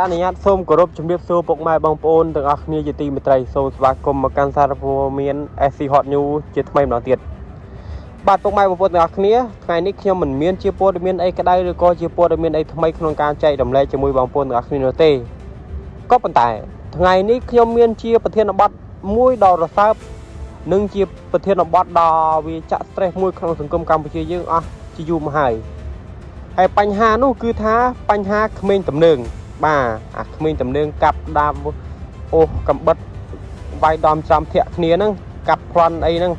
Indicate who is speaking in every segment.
Speaker 1: អនុញ្ញាតសូមគោរពជំរាបសួរពុកម៉ែបងប្អូនទាំងអស់គ្នាជាទីមេត្រីសូមស្វាគមន៍មកកាន់សារព័ត៌មាន SC Hot News ជាថ្មីម្ដងទៀតបាទពុកម៉ែបងប្អូនទាំងអស់គ្នាថ្ងៃនេះខ្ញុំមិនមានជាព័ត៌មានអីក្តៅឬក៏ជាព័ត៌មានអីថ្មីក្នុងការចែករំលែកជាមួយបងប្អូនទាំងអស់គ្នានោះទេក៏ប៉ុន្តែថ្ងៃនេះខ្ញុំមានជាប្រធានបទមួយដ៏រសើបនិងជាប្រធានបទដ៏វាចាក់ stress មួយក្នុងសង្គមកម្ពុជាយើងអស់ជាយូរមកហើយហើយបញ្ហានោះគឺថាបញ្ហាក្មេងទំនើង បាទអាក្មេងទំនើងកាប់ដាបអូសកំបិតវាយដំច្រំធាក់គ្នាហ្នឹងកាប់ប្លន់អីហ្នឹង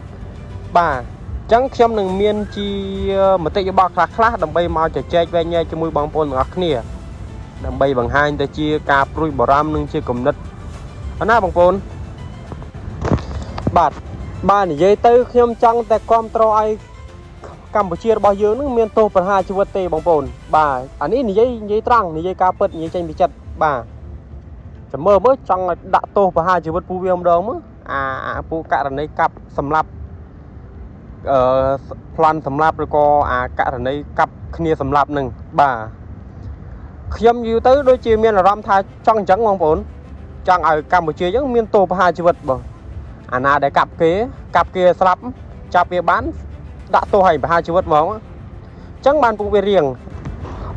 Speaker 1: បាទអញ្ចឹងខ្ញុំនឹងមានជាមតិយោបល់ខ្លះខ្លះៗដើម្បីមកជជែកវែងញែកជាមួយបងប្អូនទាំងអស់គ្នាដើម្បីបង្ហាញទៅជាការព្រួយបារម្ភនិងជាគំនិតអណាបងប្អូនបាទបាទនិយាយទៅខ្ញុំចង់តែគ្រប់គ្រងឲ្យកម្ពុជារបស់យើងនឹងមានទោសប្រហារជីវិតទេបងប្អូនបាទអានេះនិយាយនិយាយត្រង់និយាយការពិតនិយាយចេញពីចិត្តបាទចាំមើលមើលចង់ឲ្យដាក់ទោសប្រហារជីវិតពូវាម្ដងមើលអាអាពូករណីកាប់សម្លាប់អឺប្លន់សម្លាប់ឬក៏អាករណីកាប់គ្នាសម្លាប់នឹងបាទខ្ញុំយូរទៅដូចជាមានអារម្មណ៍ថាចង់អញ្ចឹងបងប្អូនចង់ឲ្យកម្ពុជាយើងមានទោសប្រហារជីវិតបងអាណាដែលកាប់គេកាប់គេស្លាប់ចាប់វាបានដាក់ទោសឲ្យប្រហារជីវិតហ្មងអញ្ចឹងបានពួកវារៀង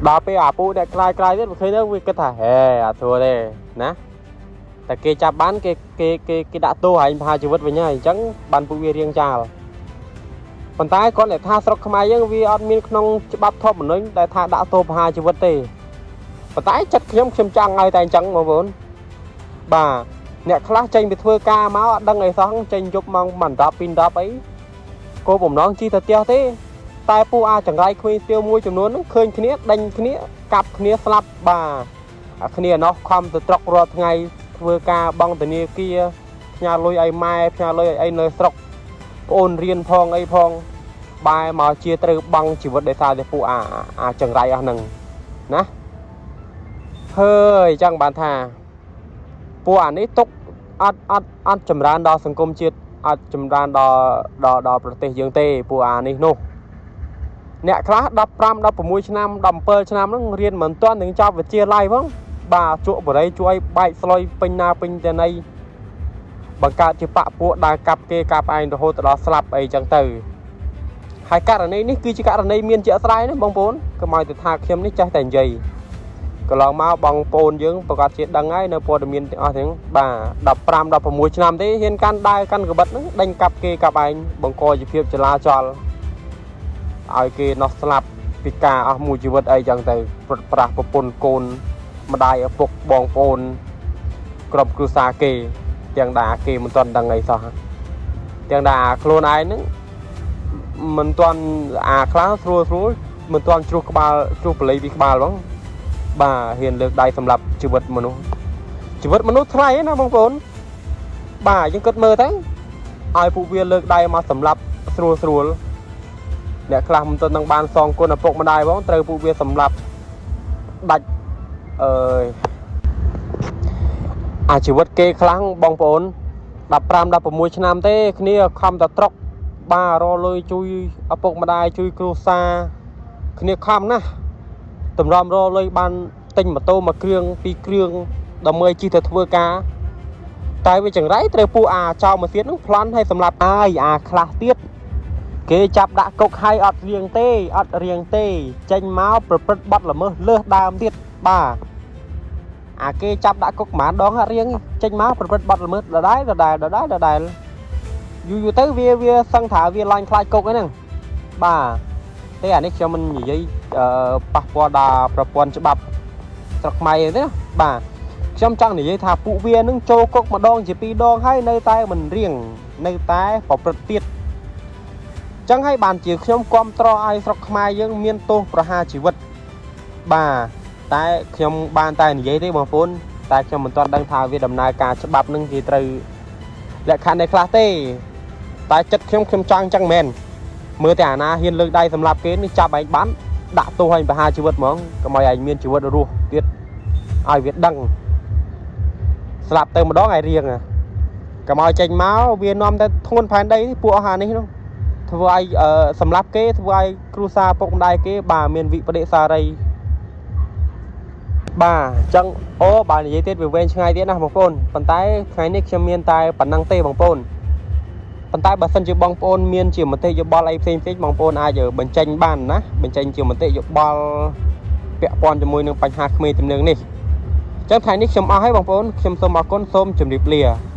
Speaker 1: ដល់ពេលអាពូដែលក្លាយក្លាយទៀតវាឃើញទៅវាគិតថាហេអត់ស្រួលទេណាតែគេចាប់បានគេគេគេគេដាក់ទោសឲ្យប្រហារជីវិតវិញហើយអញ្ចឹងបានពួកវារៀងចាលប៉ុន្តែគាត់តែថាស្រុកខ្មែរយើងវាអត់មានក្នុងច្បាប់ធម្មនុញ្ញដែលថាដាក់ទោសប្រហារជីវិតទេប៉ុន្តែចិត្តខ្ញុំខ្ញុំចង់ឲ្យតែអញ្ចឹងបងប្អូនបាទអ្នកខ្លះចេញពីធ្វើការមកអត់ដឹងអីសោះចេញយប់ម៉ោង1 10 2 10អីគោបំណងជីទៅផ្ទះទេតែពួកអាចង្រៃក្មេងស្ទាវមួយចំនួនហ្នឹងឃើញគ្នាដេញគ្នាកាប់គ្នាស្លាប់បាទអាគ្នានោះខំទៅត្រុករាល់ថ្ងៃធ្វើការបង់ធនាគារផ្ញើលុយឲ្យម៉ែផ្ញើលុយឲ្យអីនៅស្រុកប្អូនរៀនផងអីផងបែរមកជាត្រូវបង់ជីវិតដោយសារតែពួកអាចង្រៃអស់ហ្នឹងណាហើយអញ្ចឹងបានថាពួកអានេះទុកអត់អត់អត់ចម្រើនដល់សង្គមជាតិអត់ចម្រើនដល់ដល់ដល់ប្រទេសយើងទេពួកអានេះនោះអ្នកខ្លះ15 16ឆ្នាំ17ឆ្នាំហ្នឹងរៀនមិនទាន់នឹងចប់វិទ្យាល័យផងបាទជក់បរិយជួយបែកស្លុយពេញណាពេញតែណីបង្កើតជាបពពួកដើរកាប់គេកាប់ឯងរហូតដល់ស្លាប់អីចឹងទៅហើយករណីនេះគឺជាករណីមានជាក់ស្ដែងណាបងប្អូនកុំឲ្យទៅថាខ្ញុំនេះចេះតែនិយាយកន្លងមកបងប្អូនយើងប្រកាសជាដឹងហើយនៅព័ត៌មានទាំងអស់ហ្នឹងបាទ15 16ឆ្នាំទេហ៊ានកាន់ដាវកាន់កបិតហ្នឹងដេញកាប់គេកាប់ឯងបង្កជាភាពចលាចលឲ្យគេនោះស្លាប់ពីការអស់មួយជីវិតអីចឹងទៅព្រុតប្រាស់ប្រពន្ធកូនម្ដាយឪពុកបងប្អូនក្រុមគ្រួសារគេទាំងដាគេមិនទាន់ដឹងអីសោះទាំងដាខ្លួនឯងហ្នឹងមិនទាន់អាខ្លះស្រួលស្រួលមិនទាន់ជ្រុះក្បាលជ្រុះបល័យពីក្បាលហ្មងបាទហ៊ានលើកដៃសម្រាប់ជីវិតមនុស្សជីវិតមនុស្សថ្លៃណាបងប្អូនបាទយើងគិតមើលទៅឲ្យពួកវាលើកដៃមកសម្រាប់ស្រួលស្រួលអ្នកខ្លះមិនទាន់នឹងបានសងគុណឪពុកម្ដាយផងត្រូវពួកវាសម្លាប់ដាច់អើយអាជីវិតគេខ្លាំងបងប្អូន15 16ឆ្នាំទេគ្នាខំតែត្រុកបាទរលុយជួយឪពុកម្ដាយជួយគ្រួសារគ្នាខំណាស់តម្រាំរលុយបានទិញម៉ូតូមួយគ្រឿងពីរគ្រឿងដើម្បីជិះទៅធ្វើការតែវាចង្រៃត្រូវពួកអាចោលមកទៀតនឹងប្លន់ឲ្យសម្រាប់អាយអាខ្លះទៀតគេចាប់ដាក់គុកឲ្យអត់រៀងទេអត់រៀងទេចេញមកប្រព្រឹត្តបទល្មើសលើសដើមទៀតបាទអាគេចាប់ដាក់គុកប្រហែលដងអត់រៀងចេញមកប្រព្រឹត្តបទល្មើសដដែលដដែលដដែលដដែលយូរយូរទៅវាវាសឹងថាវាឡាញ់ខ្លាចគុកហ្នឹងបាទទេអានេះខ្ញុំមិននិយាយប៉ះពាល់ដល់ប្រព័ន្ធច្បាប់ស្រុកខ្មែរទេណាបាទខ្ញុំចង់និយាយថាពួកវានឹងចូលគុកម្ដងជាពីរដងហើយនៅតែមិនរៀងនៅតែប្រព្រឹត្តទៀតចឹងហើយបានជាខ្ញុំគាំទ្រឲ្យស្រុកខ្មែរយើងមានទោសប្រហារជីវិតបាទតែខ្ញុំបានតែនិយាយទេបងប្អូនតែខ្ញុំមិនទាន់ដឹងថាវាដំណើរការច្បាប់នឹងគេត្រូវលក្ខខណ្ឌឯខ្លះទេតែចិត្តខ្ញុំខ្ញុំចង់ចឹងមែនមើលតែអាណាហ៊ានលើកដៃសម្រាប់គេនេះចាប់ឯងបានដាក់ទោសឲ្យប្រហារជីវិតហ្មងកុំឲ្យឯងមានជីវិតរស់ទៀតឲ្យវាដឹងស្លាប់ទៅម្ដងឲ្យរៀងកុំឲ្យចេញមកវានាំតែធ្ងន់ផែនដីពួកអស់អានេះនោះធ្វើឲ្យសម្លាប់គេធ្វើឲ្យគ្រួសារពុកម្ដាយគេបាទមានវិបដិសារី បាទអញ្ចឹងអូបើនិយាយទៀតវាវែងឆ្ងាយទៀតណាបងប្អូនប៉ុន្តែថ្ងៃនេះខ្ញុំមានតែប៉ុណ្ណឹងទេបងប្អូនប៉ុន្តែបើសិនជាបងប្អូនមានជាមតិយោបល់អីផ្សេងៗបងប្អូនអាចបញ្ចេញបានណាបញ្ចេញជាមតិយោបល់ពាក់ព័ន្ធជាមួយនឹងបញ្ហាក្មេងទំនើងនេះអញ្ចឹងថ្ងៃនេះខ្ញុំអស់ហើយបងប្អូនខ្ញុំសូមអរគុណសូមជម្រាបលា។